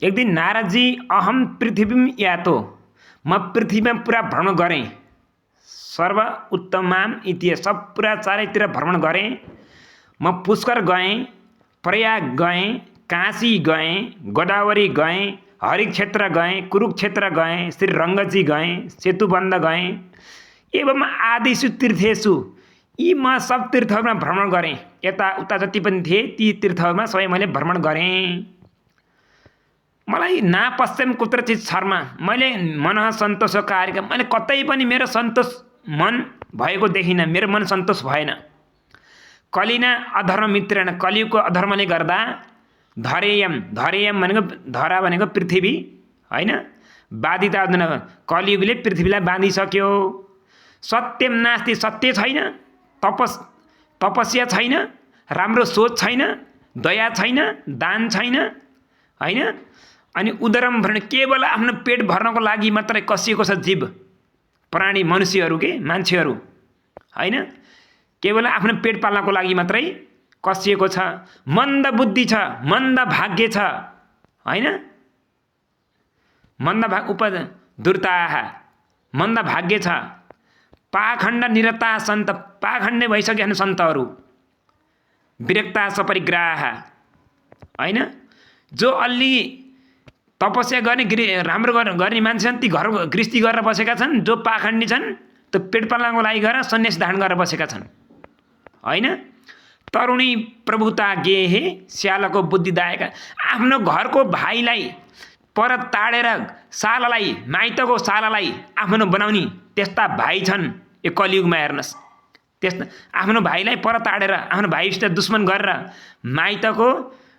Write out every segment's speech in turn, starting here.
एक दिन नारदजी अहम पृथ्वीम यातो, म पृथ्वीमा पुरा भ्रमण गरेँ, सर्व उत्तमाम इति सब पुरा चारैतिर भ्रमण गरेँ। म पुष्कर गएँ, प्रयाग गएँ, काशी गएँ, गोदावरी गएँ, हरिक्षेत्र गएँ, कुरुक्षेत्र गएँ, श्रीरङ्गजी गएँ, सेतुबन्ध गएँ एवं आदिषु तीर्थेषु, यी म सब तीर्थहरूमा भ्रमण गरेँ। यता उता जति पनि थिए ती तीर्थहरूमा सबै मैले भ्रमण गरेँ। मलाई ना पश्चिम कुत्रचित शर्मा, मैले मनः सन्तोष कार्यक्रम, मैले कतै पनि मेरो सन्तोष मन भएको देखिनँ, मेरो मन सन्तोष भएन। कलिना अधर्म मित्रेण, कलियुगको अधर्मले गर्दा धरेयम, धरेयम भनेको धरा भनेको पृथ्वी होइन, बाधिता हुँदैन, कलियुगले पृथ्वीलाई बाँधिसक्यो। सत्यम नास्ति, सत्य छैन, तपस्या छैन, राम्रो सोच छैन, दया छैन, दान छैन होइन। अनि उदरम भरण, केवल आफ्नो पेट भर्नको लागि मात्रै कसिएको छ जीव प्राणी मनुष्यहरू के मान्छेहरू होइन, केवल आफ्नो पेट पाल्नको लागि मात्रै कसिएको छ। मन्द बुद्धि छ, मन्द भाग्य छ होइन, मन्द दुर्ताः, मन्द भाग्य छ। पाखण्ड निरता सन्त, पाखण्डे भइसक्यो सन्तहरू। विरक्ता सपरिग्राह होइन, जो अलि तपस्या गर्ने राम्रो गर्ने मान्छे छन् ती घर गृहस्थी गरेर बसेका छन्, जो पाखण्डी छन् त्यो पेट पाल्नको लागि गएर सन्यास धारण गरेर बसेका छन् होइन। तरुणी प्रभुता गेहे, स्यालको बुद्धिदायक, आफ्नो घरको भाइलाई पर ताडेर सालालाई, माइतको सालालाई आफ्नो बनाउने त्यस्ता भाइ छन् यो कलियुगमा। हेर्नुहोस्, त्यस्ता आफ्नो भाइलाई पर ताडेर, आफ्नो भाइसित दुश्मन गरेर माइतको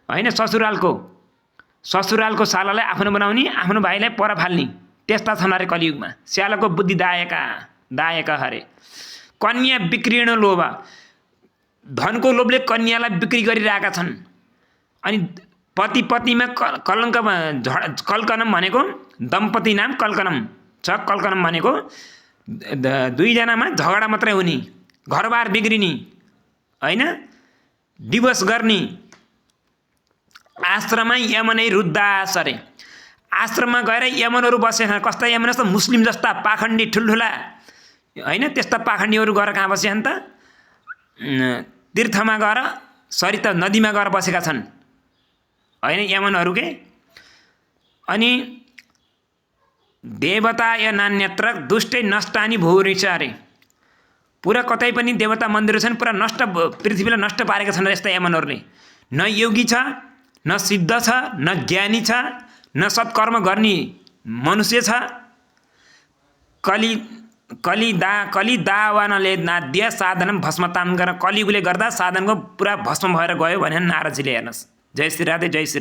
होइन ससुरालको सालालाई आफ्नो बनाउने, आफ्नो भाइलाई पर फाल्ने त्यस्ता छन् अरे कलियुगमा। स्यालको बुद्धिदायक हरे। कन्या बिक्रीण लोभ, धनको लोभले कन्यालाई बिक्री गरिरहेका छन्। अनि पति पत्नीमा कलकनम भनेको दम्पति नाम कलकनम छ। कलकनम भनेको दुईजनामा झगडा मात्रै हुने, घरबार बिग्रिने होइन, डिभोर्स गर्ने। आश्रममा यमनै रुद्दास अरे, आश्रममा गएर यमनहरू बसेछन्। कस्ता यमन जस्तो मुस्लिम जस्ता पाखण्डी ठुल्ठुला होइन, त्यस्ता पाखण्डीहरू गएर कहाँ बसेछन् त, तीर्थमा गएर सरिता नदीमा गएर बसेका छन् होइन यमनहरू के। अनि देवता य नान्यत्र दुष्टै नष्टानि भूरिच अरे, पुरा कतै पनि देवता मन्दिरहरू छन्, पुरा नष्ट, पृथ्वीलाई नष्ट पारेका छन् यस्ता यमनहरूले। न योगी छ, न सिद्ध छ, न ज्ञानी छ, न सत्कर्म गर्ने मनुष्य छ। कलिदावानले नाद्य साधनम भस्मताम गरेर, कलियुगले गर्दा साधनको पुरा भस्म भएर गयो भने नारदजीले। हेर्नुहोस्, जय श्री राधे, जय श्री।